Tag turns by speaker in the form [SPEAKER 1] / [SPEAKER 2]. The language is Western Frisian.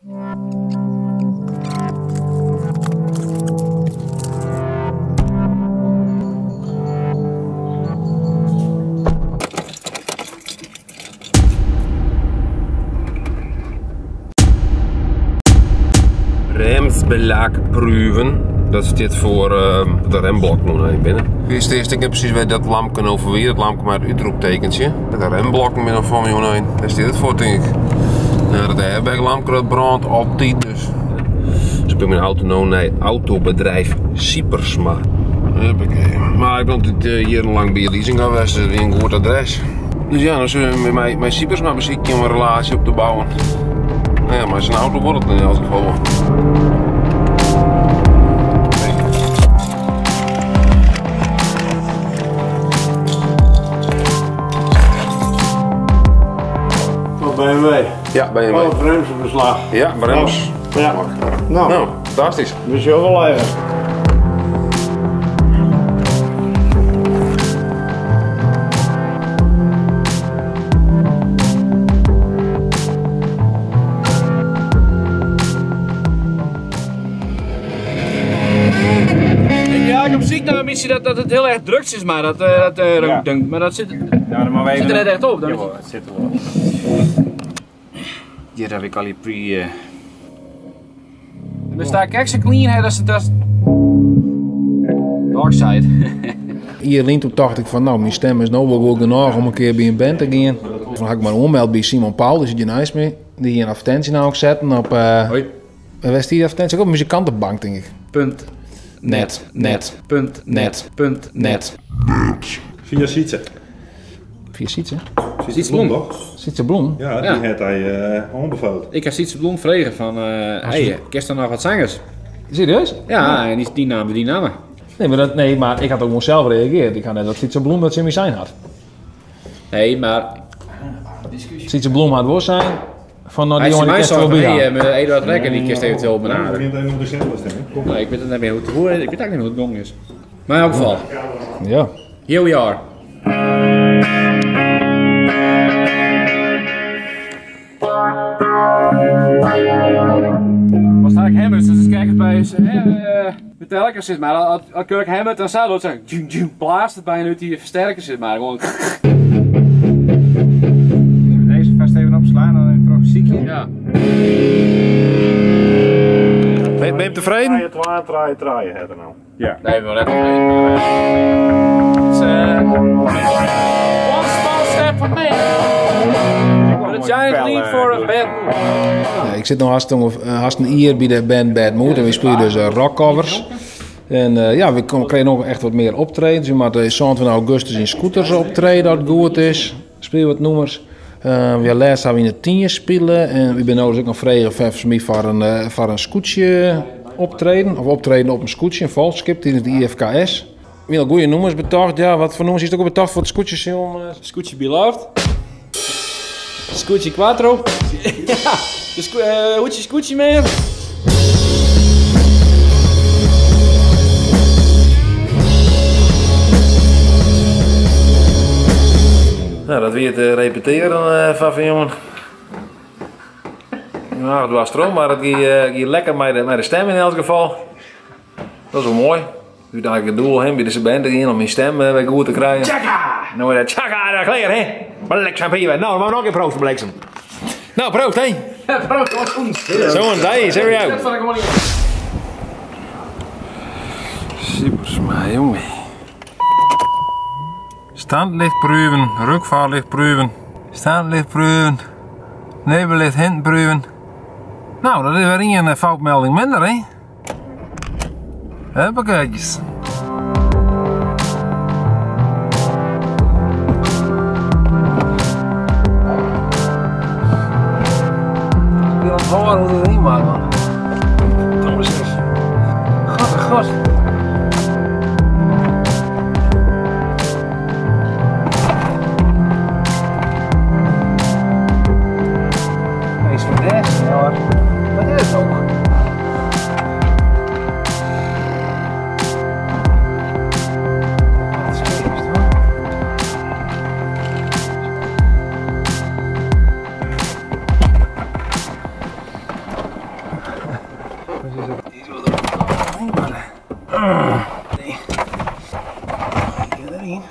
[SPEAKER 1] Remsbelag Dat stiet foar de remblokken oer binne. Wist earst ik net presys wêr't dat lampke no foar wie, dat lampke mei it útroeptekentsje. De remblokken binne fan my oan Dêr stiet it foar, tink ik. Nou, dat airbaglampke dat brânt altyd, dus. Dus ik bin myn auto no nei autobedrijf Siepersma. Huppakee. Mar ik bin altyd jierrenlang by Leasinga west, dus dat wie in goed adres. Dus ja, dan sille we mei Siepersma besykje om in relaasje op te bouwen. Nou ja, mei syn auto wol it yn elts gefal wol.
[SPEAKER 2] Oh, BMW.
[SPEAKER 1] Ja, BMW.
[SPEAKER 2] Oh, bremsbeslag.
[SPEAKER 1] Ja, brems.
[SPEAKER 2] Oh, ja. Nou.
[SPEAKER 1] Nou, fantastysk.
[SPEAKER 2] We sjogge wol even.
[SPEAKER 3] Ja, ik op syk nei in bytsje dat it hiel erch drugs is, mar dat, dat,
[SPEAKER 4] Ja.
[SPEAKER 3] dunk, mar dat sit,
[SPEAKER 4] Ja, dan moatte we even
[SPEAKER 3] sit der net echt op. Dan
[SPEAKER 4] Jawel, it sit der wol op.
[SPEAKER 3] Hjir haw ik al die pre. En dan sta ik ek sa clean hè, dat dat Dark side.
[SPEAKER 5] Jier lyn toen tocht ik fan no, myn stim is no wol goed genôch om in kear by in band te gean. Toen ha ik mar oanmeld by Simon Paul, dy sit hjir neist my. Dy hie in advertinsje no ook setten op,
[SPEAKER 3] Hoi.
[SPEAKER 5] Wêr stie dy advertinsje? Ook op muzikantenbank, tink ik.
[SPEAKER 3] Punt.
[SPEAKER 5] Net, net,
[SPEAKER 3] Punt.
[SPEAKER 5] net,
[SPEAKER 3] Punt.
[SPEAKER 5] net.
[SPEAKER 6] Fia Sytse.
[SPEAKER 5] Fia Sytse?
[SPEAKER 3] Sytse Blom.
[SPEAKER 6] toch?
[SPEAKER 5] Sytse Blom?
[SPEAKER 6] Ja, dy
[SPEAKER 3] Ja.
[SPEAKER 6] hat hy oanbefold.
[SPEAKER 3] Ik ha Sytse Blom frege fan, hey, kinst dan noch wat sangers?
[SPEAKER 5] Serieus?
[SPEAKER 3] Ja, en dy naam dy namme.
[SPEAKER 5] Nee, maar, dat, nee, maar ik had ook gewoon zelf gereageerd. Ik had net dat Sytse Blom dat tsjin my sein hat.
[SPEAKER 3] Nee, maar
[SPEAKER 5] Sytse Blom hat wol sein fan no,
[SPEAKER 3] hy
[SPEAKER 5] dy jongen
[SPEAKER 3] my
[SPEAKER 5] dy kinst
[SPEAKER 3] sei
[SPEAKER 5] wol
[SPEAKER 3] fan,
[SPEAKER 5] by
[SPEAKER 3] hey,
[SPEAKER 5] ha.
[SPEAKER 3] met Eduard Rekker, dy kinst eventueel
[SPEAKER 6] Ja,
[SPEAKER 3] benaderen.
[SPEAKER 6] we begjint even oer de setlist hinne. Kom.
[SPEAKER 3] Nee, ik wit it net mear hoe, ik wit eigenlijk net hoe it gong is. Maar in elk geval,
[SPEAKER 5] Ja.
[SPEAKER 3] here we are. Wat sta ik hammers, dus kijk eens bij hè, Metallica zit maar, als Kirk Hammett dan zou dat zeggen, djum, djum, blaast het bijna uit die versterker zit maar gewoon.
[SPEAKER 4] Deze vast even opslaan, dan even terug ziekje.
[SPEAKER 3] Ja.
[SPEAKER 5] Ben je tevreden?
[SPEAKER 6] Draaien, draaien, draaien, draaien, hè, dan nou.
[SPEAKER 4] Ja.
[SPEAKER 3] Nee, we net Het is one small step for man, but a giant leap for a bad mood.
[SPEAKER 5] Ja, ik zit nog haast een jaar bij de band Bad Mood en we spelen dus rockcovers. En ja, we kregen nog echt wat meer optredens. We moeten 27 augustus in Scooters optreden, dat het goed is. Speel wat nummers. We laatst hebben we in het tienje spelen. En we zijn nu ook nog vregen of we voor een scootje optreden. Of optreden op een scootje, een volkskip tijdens de IFKS. We hebben goede nummers betocht. Ja, wat voor nummers is het ook betocht voor het scootje, Simon?
[SPEAKER 3] Scootje Beloved. Scootje Quattro. Ja, de hoedje Scootje man.
[SPEAKER 5] Nou, dat wie het repeteren van jongen. Nou, het was erom, maar het ging lekker met de stem in elk geval. Dat is wel mooi. U had eigenlijk het doel hè, bij deze band te gaan om mijn stem weer goed te krijgen. Tjaka! Nou, dat tjaka, dat kleer hè. Bliksem, hier. Nou, maar nog een proost, bliksem. Nou, proost hè.
[SPEAKER 3] Proost, wat goed.
[SPEAKER 5] Zo'n day, serieus.
[SPEAKER 3] Dat vond ik helemaal niet.
[SPEAKER 1] Super smaai, jongen. Standlichtproeven, rukvaarlichtproeven, standlichtproeven, nebenlicht hintenproeven. Nou, dat is weer een foutmelding minder, hè? Huppakeetjes. Ik wil het horen hoe het erin maakt, man. Kom eens even. God, god. Hij is verderst, hoor. Wat is het ook? Wat is het, hoor?
[SPEAKER 5] Nee. Nee. Erin.